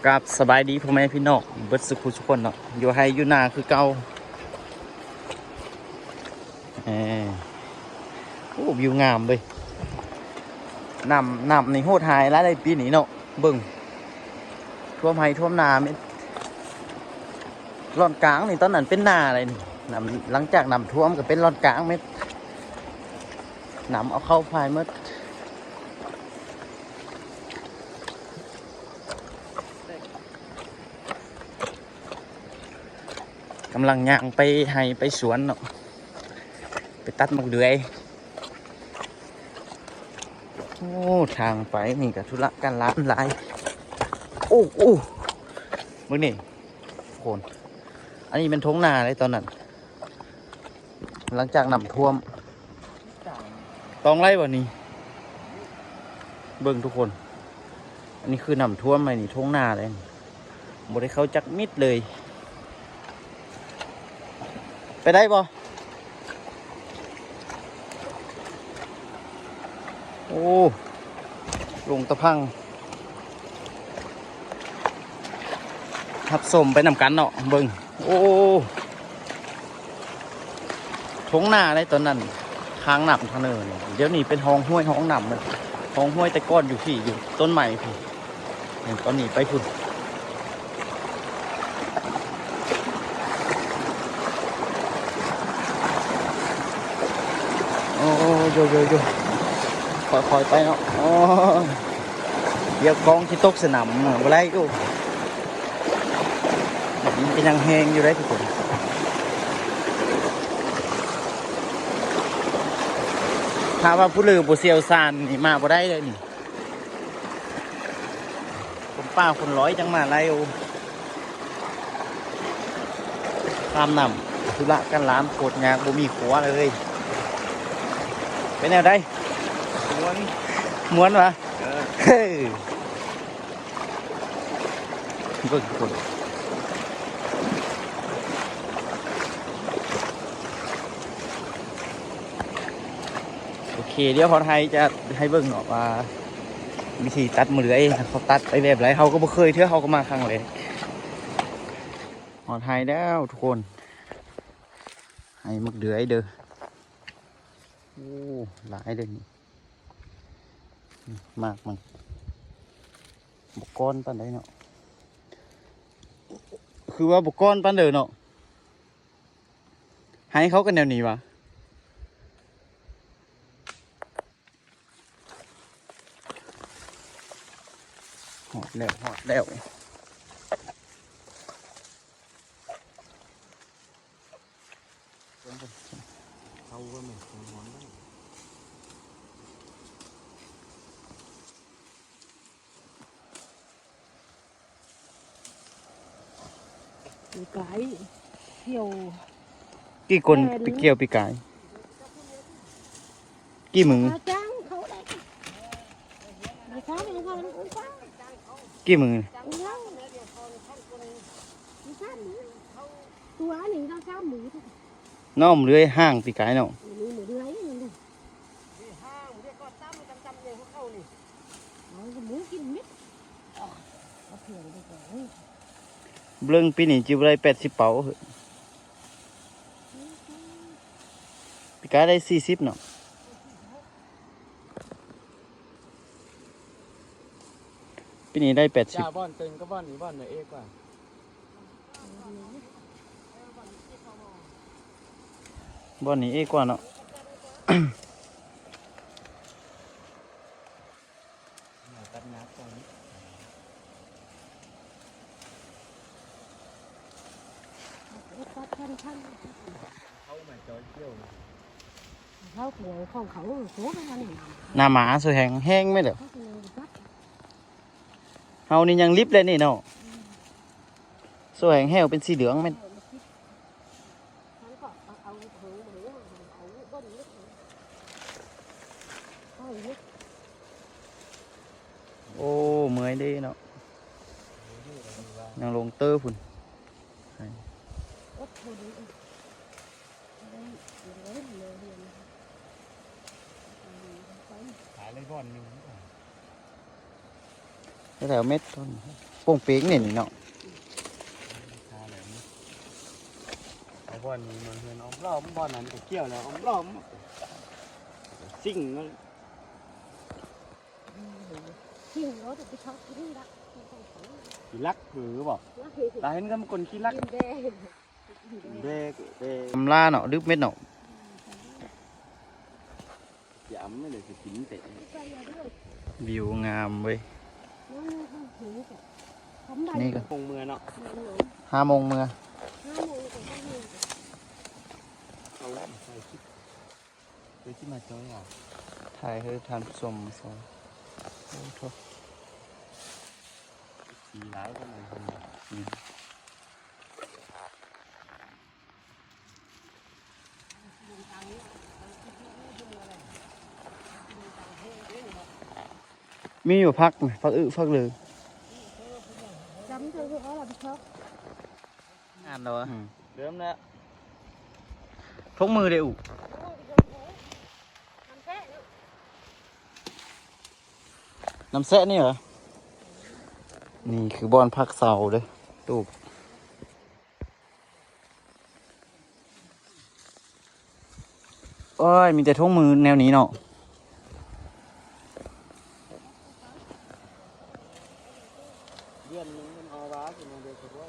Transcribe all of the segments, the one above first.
ກາບສະບາຍດີພໍ່ແມ່ພີ່ນ້ອງເບິດສຸຂູສຸຄົນເນາະ ຢູ່ໄຮ່ຢູ່ນາຄືເກົ່າ. ເອີ ໂອ້ ວິວງາມເວີຍ. ນ້ຳ ນ້ຳນີ້ໂຫດຮ້າຍຫຼາຍໃດປີນີ້ເນາະ. ເບິ່ງ ຖ້ວມໄຮ່ຖ້ວມນາເມັດ. ລ້ອນກາງນີ້ຕອນນັ້ນເປັນນາເລີຍນີ້. ນ້ຳ ຫຼັງຈາກນ້ຳຖ້ວມກໍເປັນລ້ອນກາງເມັດ. ນ້ຳເອົາເຂົ້າພາຍເໝິດ. ກຳລັງຍ່າງໄປໄຮ່ໄປສວນເນາະ ໄປຕັດໝາກເດືອຍ. ໂອ້ ທາງໄປນີ້ກໍທຸລະກັນລານຫຼາຍ. ໂອ້ ໂອ້ ເບິ່ງນີ້ທຸກຄົນ ອັນນີ້ແມ່ນທົ່ງນາເດ້ຕອນນັ້ນ ຫຼັງຈາກນ້ຳຖ້ວມ. ຕ້ອງໄລ່ບໍ່ນີ້? ເບິ່ງທຸກຄົນ ອັນນີ້ຄືນ້ຳຖ້ວມໄປນີ້ທົ່ງນາເດ້ ບໍ່ໄດ້ເຂົ້າຈັກມິດເລີຍ. ໄປໄດ້ບໍ່? ໂອ້ ລົງຕະພັງ ຮັບຊົມໄປນຳກັນເນາະ. ເບິ່ງ ໂອ້ ທົ່ງນາໃນຕອນນັ້ນ ທາງນ້ຳທາງເນີນ. ດຽວນີ້ເປັນຮ່ອງຫ້ວຍຮ່ອງນ້ຳ ຮ່ອງຫ້ວຍແຕ່ກ່ອນຢູ່ພີ້ ຢູ່ຕົ້ນໄມ້ພີ້. ຕອນນີ້ໄປພຸ້ນ. ໂອ້ ໂຢ ໂຢ ໂຢ ຄ່ອຍໆໄປເນາະ. ໂອ້ ດຽວກອງຊິຕົກໃສ່ນ້ຳ ບໍ່ໄດ້. ໂອ້ ມັນກໍຍັງແຮງຢູ່ເດ້ທຸກຄົນ. ຖ້າວ່າຜູ້ລືບໍ່ຊ່ຽວຊານນີ້ມາບໍ່ໄດ້ເດ້ນີ້. ຄົນປ່າຄົນລອຍຈັ່ງມາໄດ້. ໂອ້ ຂ້າມນ້ຳທຸລະກັນລານ ໂຄດຍາກ ບໍ່ມີຂົວເລີຍ. ເປັນແນວໃດ? ມ່ວນ ມ່ວນຫວາ? ເອີ ເຮີ້ຍ ເບິ່ງຄົນ. ໂອເຄ ດຽວຮອດໄຮ່ຈະໃຫ້ເບິ່ງເນາະວ່າ ວິທີຕັດໝາກເດືອຍ ເຂົາຕັດໄປແບບໃດ ເຮົາກໍບໍ່ເຄີຍເທື່ອ ເຮົາກໍມາຄັ້ງແລກ. ຮອດໄຮ່ແລ້ວທຸກຄົນ ໄຮ່ໝາກເດືອຍເດີ. ໂອ້ ຫຼາຍເດີນີ້ ໝາກມັນບໍ່ກ້ອນປານໃດເນາະ ຄືວ່າບໍ່ກ້ອນປານໃດເນາະ. ໃຫ້ເຂົາກັນແນວນີ້ຫວາ? ຮອດແລ້ວ ຮອດແລ້ວ. ເຂົາວ່າແມ່ນ ໄກ ກ່ຽວ ກີ່ຄົນໄປກ່ຽວປີກາຍ? ກີ່ມື້? ຈ້າງເຂົາໄດ້ ບໍ່ຊ້າ ບໍ່ຊ້າ ບໍ່ຊ້າ ກີ່ມື້? ບໍ່ຊ້າ ມື້ ຕົວນີ້ເນາະ ສາມມື້ ນ້ອງເລື່ອຍຫ້າງປີກາຍເນາະ ມື້ເລື່ອຍ ເບິ່ງປີນີ້ຈິບໍ່ໄດ້ແປດສິບເປົາ ປີກາຍໄດ້ສີ່ສິບເນາະ ປີນີ້ໄດ້ແປດສິບ ຈ້າ ບ່ອນເຕັງກັບບ່ອນນີ້ ບ່ອນເໜືອເອກວ່າ ບ່ອນນີ້ເອກວ່າເນາະ. ຕັດໜ້າກ່ອນ ຕັດທັນທັນ ເຂົາມາຈອຍກ່ຽວ ເຂົາຂອງເຂົາ ໂຕໄປຫັ້ນ ໜ້າໝາ ໂຊແຮງ ແຮງແມ່ນແຫຼະ ເຮົານີ້ຍັງລິບເລີຍນີ້ເນາະ ໂຊແຮງແຫ້ວເປັນສີເຫຼືອງແມ່ນ. ໂອ້ ເມື່ອຍເດ້ເນາະ ຍັງລົງເຕີພຸ້ນ ຂາຍເລີຍບ່ອນໜຶ່ງ ແຖວເມັດພຸ້ນ. ໂປ່ງເປງນີ້ ນີ້ເນາະ. ເອົາບ່ອນນີ້ມາເຮືອນອ້ອມລ້ອມ ບ່ອນນັ້ນກໍກ່ຽວແລ້ວອ້ອມລ້ອມ ຊິງມັນ ຂີ້ລັກເອີບໍ່ ລາວເຫັນກໍມັນຄົນຂີ້ລັກ ເດ້ ເດ້ ອຳລາເນາະ ດຶບເມັດເນາະ. ຢາມໄດ້ຊິກິນແຕ່ ວິວງາມເວີຍ. ນີ້ກໍຫົກໂມງເມືອເນາະ ຫ້າໂມງເມືອ ຫ້າໂມງກໍຫ້າໂມງ ເອົາໄວ້ຖ່າຍຄລິບ ເດີຊິມາຈອຍ ຖ່າຍໃຫ້ທ່ານຜູ້ຊົມຊະ. ໂອ້ໂທ ສີຫຼາຍຂະໜາດນັ້ນ ອືມ. ມີຢູ່ຜັກນະ ຜັກອຶ ຜັກເຫຼື ຈຳເທື່ອຄືເອົາລະພີ່ຊອກ ອ່ານແລ້ວ ອືມ ເລີ່ມແລ້ວ ທົງມືເດ້ອຸ ນ້ຳແຊະນີ້ເຫລໍ? ນີ້ຄືບ່ອນພັກເຊົາເດີ້ ຕູບ. ໂອ້ຍ ມີແຕ່ຖົງມືແນວນີ້ເນາະ ເດືອນໜຶ່ງມັນເອົາວ່າຊິມາເດືອນກວ່າ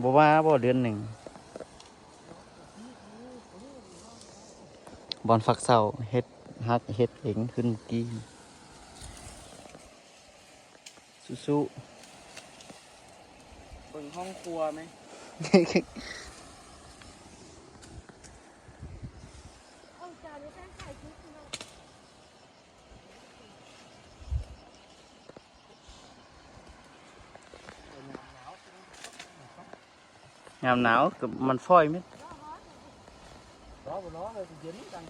ບໍ່ວ່າບໍ່ເດືອນໜຶ່ງ ບ່ອນພັກເຊົາ ເຮັດຮັກເຮັດເອງຂຶ້ນກີ້. ສູ້ໆ ເບິ່ງຫ້ອງຄົວແມະ ຍາມໜາວກໍມັນຟອຍແມ່ນ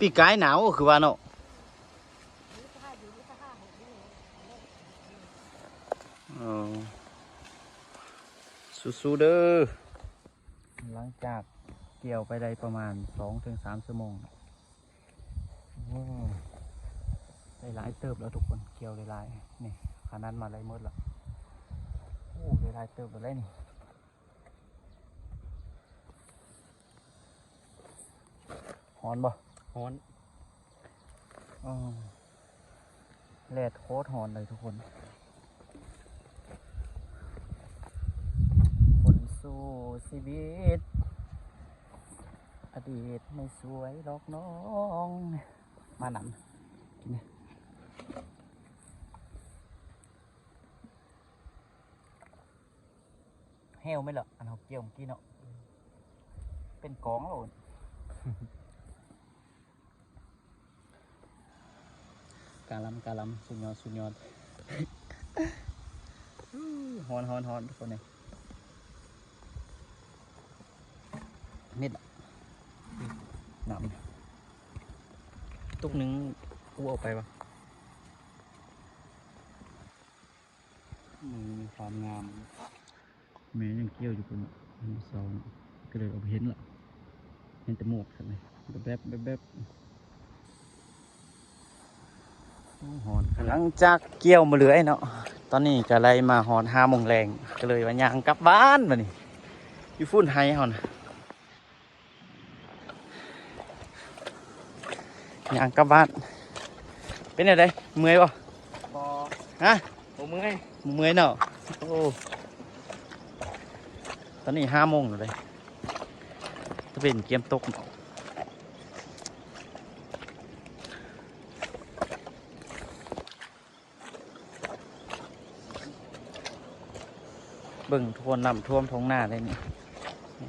ປີກາຍໜາວຄືວ່າເນາະ ເອີ ສູ້ໆເດີ້ ຫຼັງຈາກກ່ຽວໄປໄດ້ປະມານສອງເຖິງສາມຊົ່ວໂມງ ໂອ້ ໄດ້ຫຼາຍເຕີບແລ້ວທຸກຄົນ ກ່ຽວໄດ້ຫຼາຍ ນີ້ຂະໜາດມາໄດ້ໝົດລະ ໂອ້ ໄດ້ຫຼາຍເຕີບແລ້ວນີ້. ຮ້ອນບໍ່? ຮ້ອນ ອໍ ແດດໂຄດຮ້ອນເລີຍທຸກຄົນ ຄົນສູ້ຊີວິດ ອະດີດໄມ່ສວຍຫຼອກນ້ອງ ມານຳ ກິນ ແຫ້ວແມ່ນລະ ອັນເຮົາກ່ຽວມື້ກີ້ເນາະ ເປັນກອງໂລດ ກະລຳ ກະລຳ ສຸດຍອດ ສຸດຍອດ ຮ້ອນ ຮ້ອນ ຮ້ອນ ທຸກຄົນເອີຍ ເມັດ ນ້ຳ ຕຸກໜຶ່ງ ກູເອົາໄປວະ. ມືມີຄວາມງາມ ແມ່ຍັງກ່ຽວຢູ່ພຸ້ນ ເສົາ ກໍເລີຍເອົາບໍ່ເຫັນລະ ເຫັນແຕ່ໝວກຊັ້ນ ແບບໆ ແບບໆ ໂອ້ ຮ້ອນ ຫຼັງຈາກກ່ຽວມາເລື້ອຍເນາະ ຕອນນີ້ກໍໄລ່ມາຮອດຫ້າໂມງແລງ ກໍເລີຍວ່າຍ່າງກັບບ້ານບາດນີ້ ຢູ່ພຸ້ນໄຮ່ເຮົານະ. ຍ່າງກັບບ້ານ ເປັນແນວໃດ ເມື່ອຍບໍ່? ບໍ່ ຮະ ບໍ່ເມື່ອຍ ບໍ່ເມື່ອຍເນາະ ໂອ້ ຕອນນີ້ຫ້າໂມງແລ້ວເດ້ ຕາເວັນກຽມຕົກເນາະ. ເບິ່ງທຸກຄົນ ນ້ຳຖ້ວມທົ່ງນາເລີຍນີ້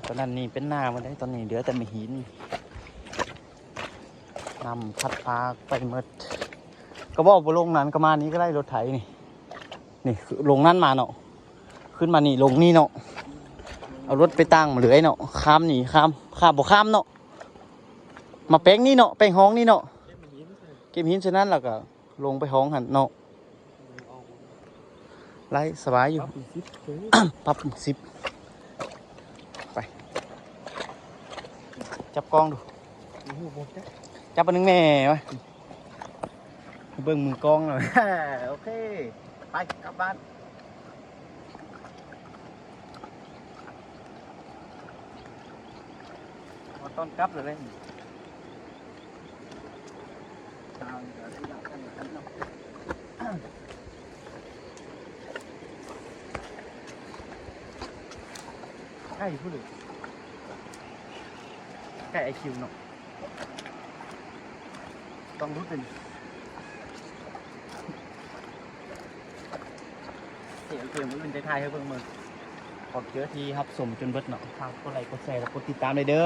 ຕອນນັ້ນນີ້ເປັນນາໝົດເດ້ ຕອນນີ້ເຫຼືອແຕ່ມາຫີນ ນ້ຳພັດພາໄປໝົດ ກໍບອກບໍ່ລົງນັ້ນ ກໍມານີ້ກໍໄດ້ລົດໄຖນີ້ ນີ້ລົງນັ້ນມາເນາະ ຂຶ້ນມານີ້ລົງນີ້ເນາະ ເອົາລົດໄປຕ່າງມາເລື້ອຍເນາະ ຂ້າມນີ້ ຂ້າມ ຂ້າມບໍ່ຂ້າມເນາະ ມາແປງນີ້ເນາະ ແປງຮ່ອງນີ້ເນາະ ເກັບຫີນໃສ່ນັ້ນ ແລ້ວກໍລົງໄປຮ່ອງຫັ້ນເນາະ ໄລ່ສະບາຍຢູ່ ປັບເປັນສິບ ປັບເປັນສິບ ໄປ ຈັບກ້ອງດູ ໂອ້ໂຫ ບໍ່ຈັບ ຈັບອັນໜຶ່ງແດ່ວະ ເບິ່ງມືກ້ອງແລ້ວ ໂອເຄ ໄປກັບບ້ານ. ຕ້ອນກັບເລີຍ ໃກ້ພຸ້ນເລີຍ ໃກ້ໄອຄິວເນາະ ຕ້ອງຫຼຸດເລີຍ ໂອເຄ ໂອເຄ ມື້ອື່ນຈະຖ່າຍໃຫ້ເບິ່ງເບິ່ງ ຂອບໃຈທີ່ຮັບຊົມຈົນເບິດເນາະ ຝາກກົດໄລ ກົດແຊ ແລະ ກົດຕິດຕາມໄດ້ເດີ.